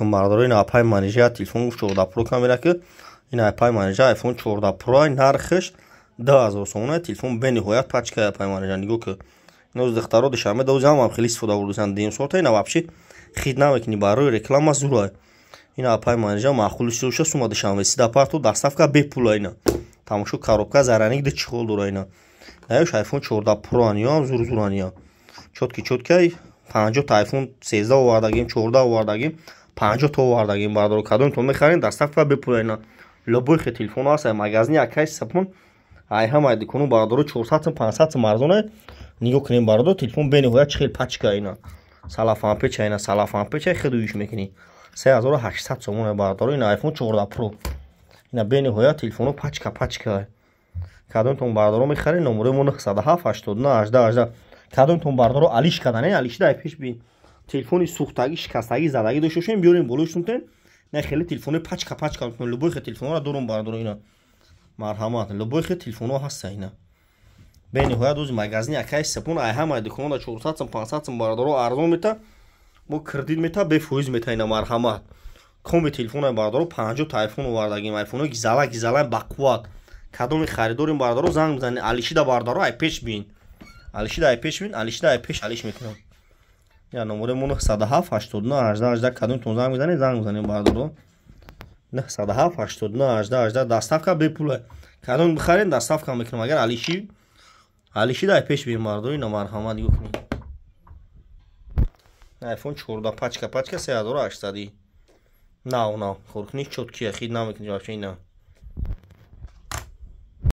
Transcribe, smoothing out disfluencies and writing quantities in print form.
Алейкум, бародаро. Ин апай Манижа телефон гуфт, 14 Pro камера ки. Ин апай Манижа iPhone 14 Pro, нархаш 2000 сомона. Телефон бениҳоят пачка, апай Манижа, нигоҳ ки. Иноз духтаро Душанбе дози ҳам хеле истифода бурдасан. Дим соата ина вообще хит намекунӣ, барои реклама зура. Ин апай Манижа маъқул шуша, сума Душанбе сида парту, доставка бепула. Ина тамошо, коробка зараник ди чехол дора ина. Наёш iPhone 14 Pro аниям зур зур ания. Чётки чётки 50 та iPhone 13 овардагим, 14 овардагим, 50 та овардагим, бардоро. Кадомтон мехарем, доставка бепула ина. Любой хе телефон аст, магазини акай сапон, ай ҳамай дукону, бардоро, 400 сум, 500 сум арзоне. Нигоҳ кунем, бардоро, телефон бениҳоят чӣ хел пачка ина. Салафанпеча ина, салафанпеча хедуиш мекунӣ. 3800 сомон, бардоро, ина iPhone 14 Pro. Ина бениҳоят телефоно пачка пачка. Кадомтон, бардоро, мехарем, номерои мо 907 89 18 18. Кадомтон, бардоро, алиш кардане, алишида ай пеш бин. Телефони сӯхтагӣ, шикастагӣ, задагӣ дошта бошем, биёрем болои. Не, хеле телефони пачка пачка, любой хе телефонро дорум, бардоро, ина. Марҳамат, любой хе телефонҳо ҳаста ина. Бениҳоят ози магазини акай сапон ай ҳамаи дуконда 400 сум, 500 сум, бардоро, арзон мета, мо кредит мета, бефоиз мета ина, марҳамат. Коми телефон, бардоро, 50 та айфон овардагим, айфоно гизала гизала бақувват. Кадоми харидорим, бардоро, занг бизанед, алишида, бардоро, ай пеш бин. Алишида ай пеш бин, алишида ай пеш алиш мекунам. Я номерои мо 907 89 18 18. Кадомтон занг мезанед, занг бизанед, бардоро. 907 89 18 18, доставка бепула. Кадом бихарем, доставка мекунам, агар алиши алишида ай пеш бин, бардоро, ина, марҳамат, нигоҳ кунед. iPhone 14 пачка пачка 3800 нав нав. Коркуниш чёткия, хит намекунӣ вообще ина.